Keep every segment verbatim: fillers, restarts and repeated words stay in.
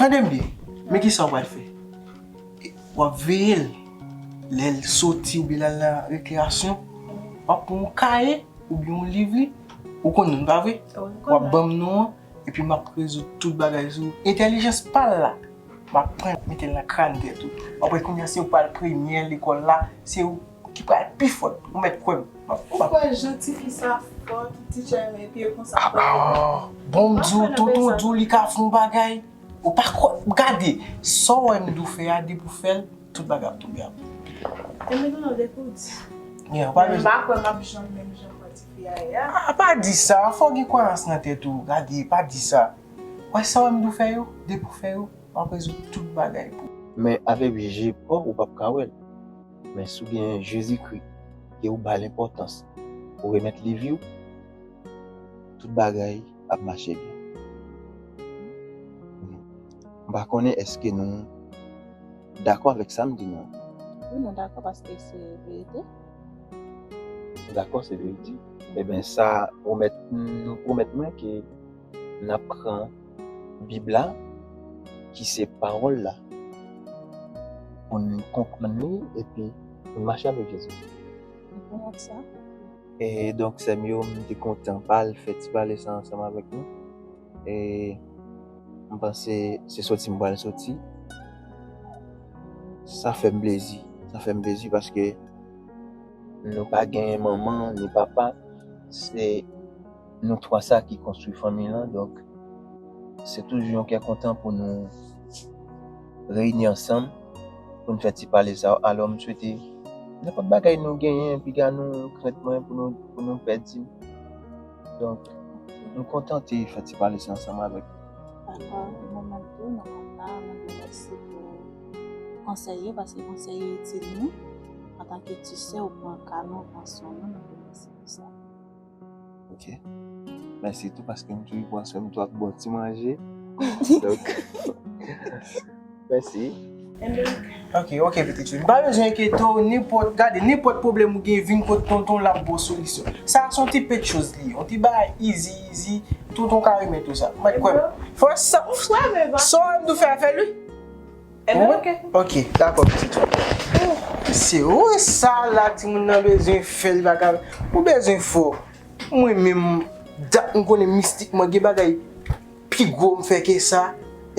Tande m byen, men kisa w pral fè? W ap veye l. Lè l soti oubyen l al nan rekreyasyon, w ap pran yon kaye oubyen yon liv li, ou konn non l, pa vre? W ap ban m non an, epi m ap rezoud tout bagay sou entèlijans pa l la. M ap pran mete l nan kràn tèt ou. W ap wè kounye a se ou k pral premye lekòl la, se ou ki pral pi fò. Ou mèt kwè m. M ap, m ap. Ou kwè jan tifi sa fò, ki ti tchèmen pye konsa fò? Ah, bon, m di w, tonton di w li ka fè yon bagay. Ou pa kwè, gade, sa w wè m di w fè a, depi w fè l, tout bagay ap tonbe ap. E men non, depi w di. Yeah, ou pa bezwen. M pa kwè m ap janm menm jan kwè tifi a ye a. Ah, pa di sa, fò w gen kwayans nan tèt ou, gade, pa di sa. Wè sa w wè m di w fè yo, depi w fè yo, m ap rezoud tout bagay pou ou. Men avèk je pa w, ou p ap ka wè l. Men si w gen Jezikri, ke ou ba l enpòtans, ou remèt li vi w, tout bagay ap mache byen. M pa konnen èske nou dakò avèk sa m di nou an. Wi, nou dakò paske se verite. Nou dakò, se verite. Ebyen, sa pwomèt, nou pwomèt mwen ke n ap pran Bib la, ki se pawòl la, pou n konprann li epi pou n mache avèk Jezi. Li pwomèt sa. E donk, sè m yo, m te kontan pa al fè ti pale sa ansanm avèk nou. E m panse se soti m pral soti. Sa fè m plezi. Sa fè m plezi paske nou pa gen manman ni papa. Se nou twa sa ki konstwi fanmi lan. Donk, se toujou yon kè kontan pou nou reyini ansanm, pou n fè ti pale sa yo. Alò, m swete nenpòt bagay nou genyen, piga nou krent mwen pou nou, pou nou pèdi m. Donk, m kontante fè ti pale sa ansanm avèk nou. Dakò, nou menm tou, nou kontan, nou di w mèsi pou konsèy yo, paske konsèy yo itil nou. Antanke ti sè, ou pran ka nou, ou pran swen nou, nou di w mèsi pou sa. Ok. Mèsi tou, paske m toujou pran swen m tou ak bon ti manje. Donk, mèsi. Ok, ok, pitit fi. M pa bezwen enkyete w, nenpòt, gade, nenpòt pwoblèm ou gen, vin kot tonton, l ap ba w solisyon. Sa a se yon ti pèt choz li ye, yon ti bagay easy, easy, tonton ka remèt ou sa. Mwen kwè m. Fò sa, sa w wè m di w fè a, fè l wi. Ebyen, ok. Ok, dakò, pitit fi. Se ou sa la, timoun nan bezwen fè, li pa ka, ou bezwen fò. Mwen menm, dat m konnen mistikman, gen bagay pi gwo m fè ke sa,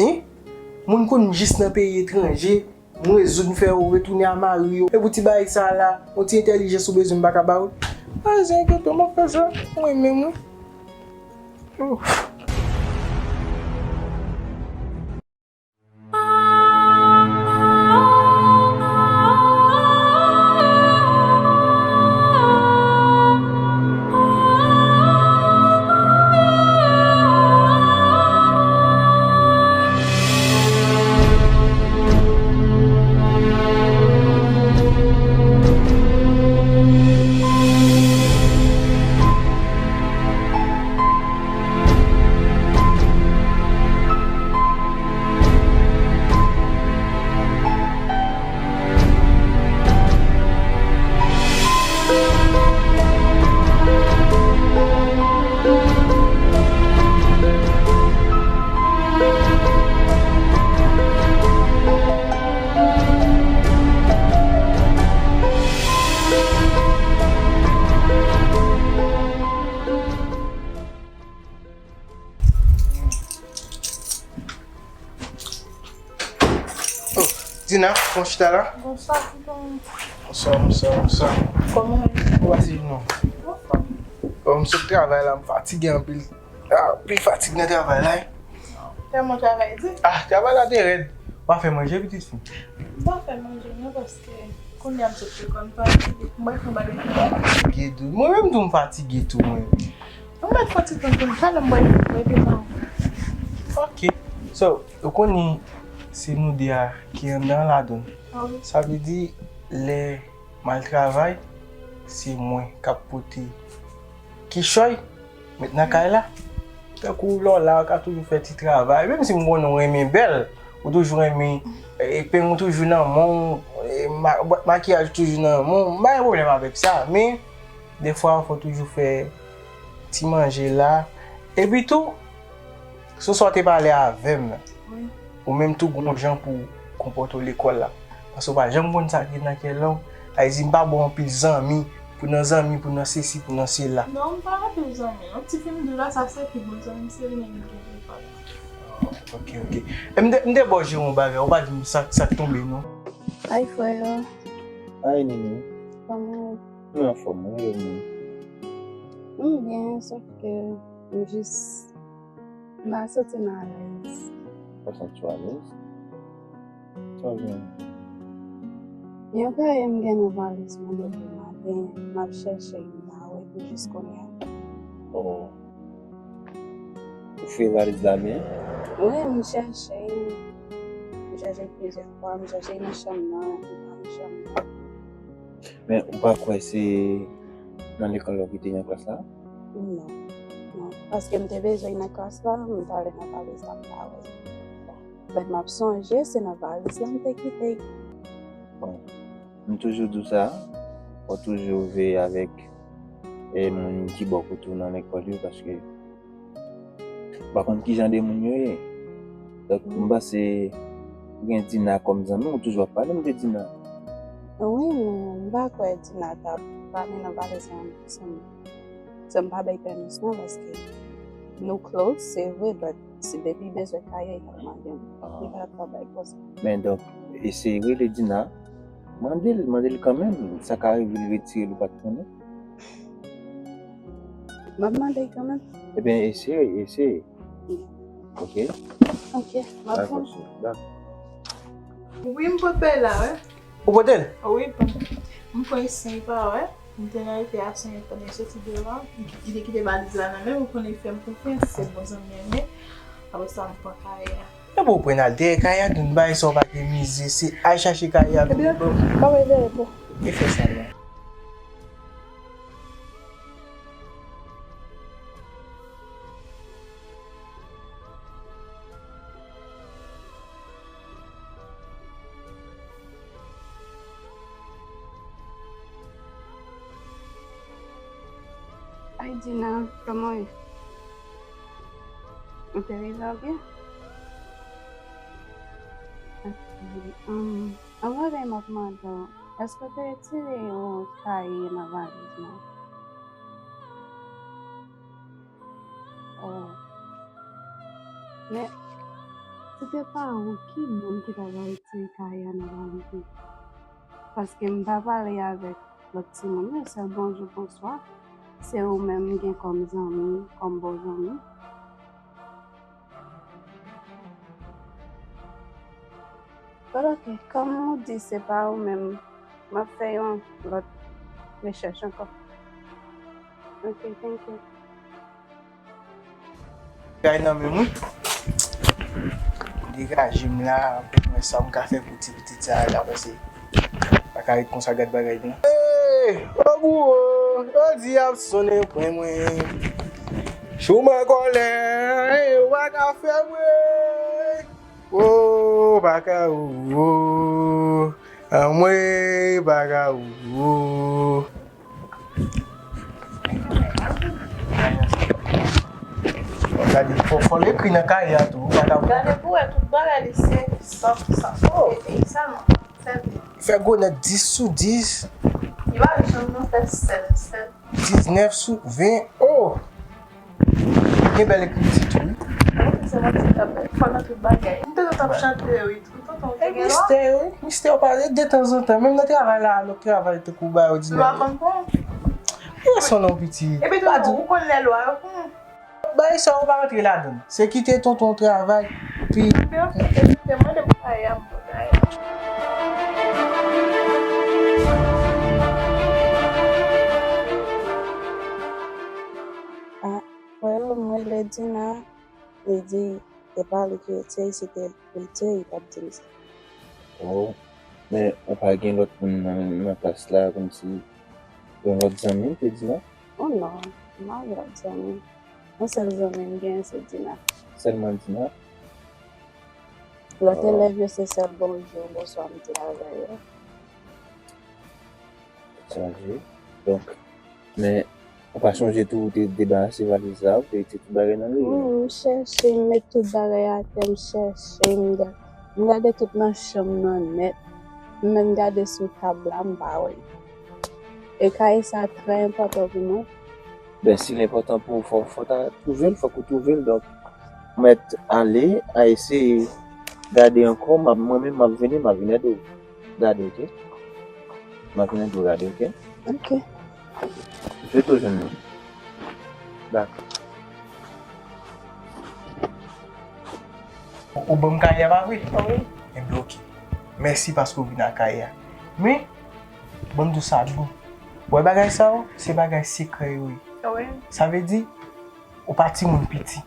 hein? Moun konn m jis nan peyi etranje, m rezoud m fè yo retounen a mari yo. E pou ti bagay sa la, yon ti entèlijans ou bezwen m pa ka ba ou l? Pa bezwen enkyete w, m ap fè sa, mwen menm wi. Oh. Oh, Dina, kòman w chita la? Bonswa, tonton. Bonswa, bonswa, bonswa. Kòman w ye? Ou pa si non. Anfòm. Oh, m sot travay la, m fatige anpil. Ah, anpil fatig nan travay la, wi. Tèlman travay di. Ah, travay la te rèd. Ou pa fè manje, pitit fi? M pa fè manje, non, paske kounye a m sot lekòl, m fatige. M pral fè yon bagay. Fatige tou. Mwen menm tou, m fatige tou, mwen. Ou mèt fè ti tan pou m, talè m bwè yon ti bwè devan. Ok. So, ou konnen se nou de a ki anndan ladann. Ah wi. Sa vle di, lè m al travay, se mwen k ap pote kichòy, met nan kay la. Tankou lè w la, ou ka toujou fè ti travay. Menm si m konnen w renmen bèl, ou toujou renmen, e, peny ou toujou nan men w, e, ma-, bwat makiyaj ou toujou nan men w, m pa gen pwoblèm avèk sa. Men, Defwa, fò toujou fè ti manje la. Epi tou, sou sa w te pale avè m nan. Wi. Ou menm tou gon jan pou w konpòte w lekòl la. Paske w pa janm konn sa ki nan kè lòm. Sa vle di m pa ba w anpil zanmi, pou nan zanmi, pou nan sesi, pou nan sela. Non, m pa anpil zanmi. Non, ti fi m di w la, sa se pi bon zanmi m, se li menm ki gen lekòl la. Ah, ok, ok. E m te, m te ba w jere yon bagay, ou pa di m sa, sa k tonbe, non. Hi, frè. Hi, Nini. Kòman w ye? Mwen anfòm, wi, e ou menm? M byen, sòf ke m jis M pa santi m alèz. Ou pa santi w alèz? Sa w gen? Yon kaye m gen nan valiz mwen depi maten, m ap chèche l, m pa wè l jis kounye a. Oh. Ou fouye valiz la byen? Wi, m chèche l. M chèche l plizyè fwa, m chèche l nan chanm nan, li pa nan chanm nan. Men ou pa kwè se nan lekòl la ou kite l nan klas la? Non, non. Paske m te bezwen l nan klas la, m t ale nan valiz la, m pa wè l. Lè m ap sonje, se nan valiz la m te kite l. Bon, m toujou di w sa, fò w toujou veye avèk, e, moun ki bò kote w nan lekòl yo, paske Ou pa konn ki jan de moun yo ye. Donk, m panse ou gen Dina kòm zanmi, ou toujou ap pale m de Dina. Wi, men m pa kwè Dina t ap pale nan valiz la ansanm. Se m pa bay pèmisyon paske nou close, se vre, but si depi bezwen kaye, l ap mande m. Ah. Li pa t ap bay konsa. Men donk, eseye rele Dina, mande l, mande l kanmenm. Sa ka rive l retire l ou pa t konnen. M ap mande l kanmenm. Ebyen, eseye, eseye. Ok? Ok, m ap Dakò, fè. Cheri, dakò. Wi, m pote l la, wi. Ou pote l? Wi, m pran isi, pa wè. M te nan rete a sonje pandan l soti deyò a. Li te kite valiz la nan men m, ou konnen li fè m konfyans, se bon zanmi m ye. Apre sa, m pran kaye a. Epi w pran al dèyè kaye a, tout bagay sa w pa te mize, se al chache kaye a vin ban m. Ebyen, pa wè dèyè, bon. E fè sa non. Ay, Dina, kòman w ye? Ou te rive byen? Ok. Ann, anvan de m ap mande w, èske w te retire yon kaye nan valiz mwen? Oh. Men, si te pa ou, ki moun ki ta pral retire kaye a nan valiz mwen? Paske m pa pale avèk lòt timoun yo, sèl bonjou, bonswa. Se ou menm m gen kòm zanmi, kòm bon zanmi. But ok, kòm ou di se pa ou menm, m ap fè yon lòt rechèch ankò. Ok, thank you. Kay nan men mwen. Degaje m la, pou mwen sa m ka fè pou ti pitit sa a la, paske pa ka ret konsa gad bagay la. Hey, ogou, yo di y ap sonnen pwen mwen. Chouman kòlè, yo pa ka fè mwen. Oh, pa ka, oh, oh. Anmwey, pa ka, oh, oh. Gade, fò, fò l ekri nan kaye a tou, ou pa ka. Gade pou wè tout bagay li se sòf, sòf. Oh. Peyi sèlman. Sèl peyi. Fè gwo nòt dis sou dis. Li pa janm nan fè sèl, sèl. Diznèf sou ven. Oh! Gen bèl ekriti tou, wi. Wi, se manti k ap fè nan tout bagay. M te kontan ap chante, wi. Tonton, ou te gen lwa? Mistè, wi. Mistè, ou pale detanzantan. Menm nan travay la, lòt travay tankou bagay òdinè. Lwa konn pran. Wi, son non, pitit. Epi tou, ou konn lè lwa yo pran. Bagay sa, ou pa rantre ladan. Se kite tonton travay, epi. Epi, ok, epi, te mande pou kay a, m pou kay a. Ah, frè m rele Dina, li di, se pa li ki retire, si te retire, li t ap di m sa. Oh, men ou pa gen lòt moun nan, nan klas la, kòmsi yon lòt zanmi, te di non? Oh non, m pa gen lòt zanmi. Yon sèl zanmi m gen, se Dina. Sèlman Dina? Lòt elèv yo, se sèl bonjou, bonswa m di avè yo. Sonje. Donk, men, ou pa sonje tou, ou te debarase valiz la, ou te retire tout bagay nan li? Wi, m chèche, m met tout bagay atè, m chèche, m gade. M gade tout nan chanm nan nèt. M menm gade sou tab la, m pa wè. E kay sa trè enpòtan pou mwen. Ben, si l enpòtan pou ou, fò, fò w ta twouve l, fòk ou twouve l. Donk, ou mèt ale, a eseye gade ankò. M ap, mwen menm, m ap vini, m ap vin ede w gade, oke? M ap vin ede w gade, oke? Oke. Jete w jwenn mwen. Dakò. Ou, ou ban m kay a, pa vre? Wi. Enben, oke. Mèsi paske w vin ak kay a. Men, ban m di w sa bon. Ou wè bagay sa yo, se bagay sekrè yo ye. Wi. Sa vle di, ou pa timoun piti.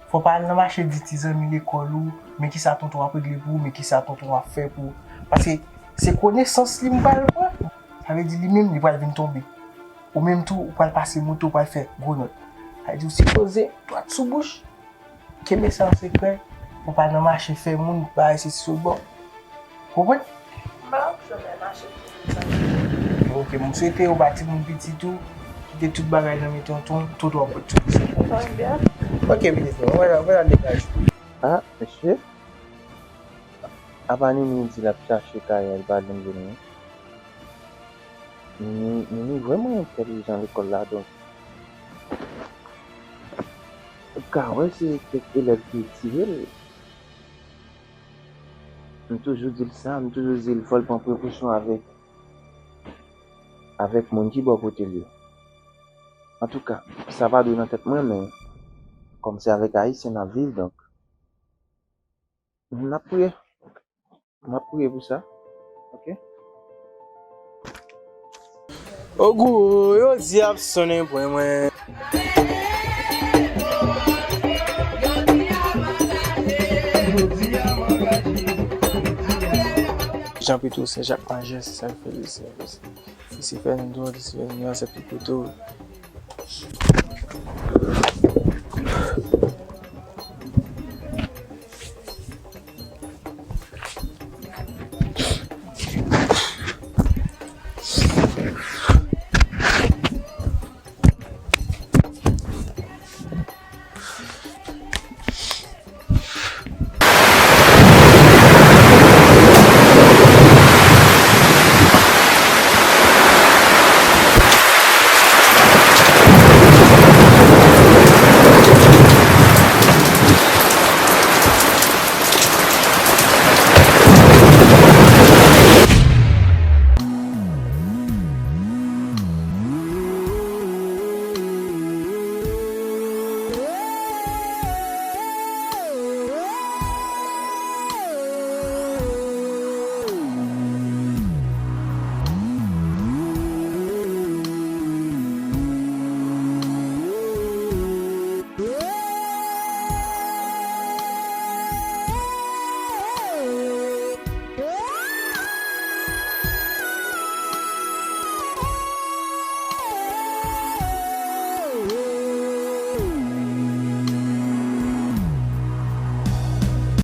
Fò w pa al nan mache di ti zanmi lekòl ou, men kisa tonton ap regle pou ou, men kisa tonton ap fè pou ou. Paske se konesans li m pral pran. Sa vle di li menm, li pral vin tonbe. Ou menm tou, ou pral pase moto, ou pral fè gwo nòt. Sa vle di ou sipoze dwat sou bouch. Kenbe sa an sekrè, pou pa nan mache fè moun bay sesi sou bò. Konprann? M pa wè janm mache pou sa. Ok, m swete ou pa timoun piti tou, kite tout bagay nan men tonton, tonton ap wè tout sa. Tonton ap byen. Ok, pitit mwen, mwen al, mwen al degaje. Ah, mesye. Apa Nini di l ap chache kay a, li pa janm jwenn li. Nini, Nini vrèman entèlijan lekòl la, donk, ou ka wè se kèk elèv ki tire l. M toujou di l sa, m toujou di l fò l pran prekosyon avèk, avèk moun ki bò kote l yo. Antouka, sa pa dwe nan tèt mwen, men kòm se avèk Ayisyen n ap viv, donk, n ap priye. M ap priye pou sa. Ok? Ogou, yo di ap sonnen pwen mwen. Jan Petro, Sen Jak Majè, se sa k fè li, se, se, se Fènando, se Fènando, se Pipoto.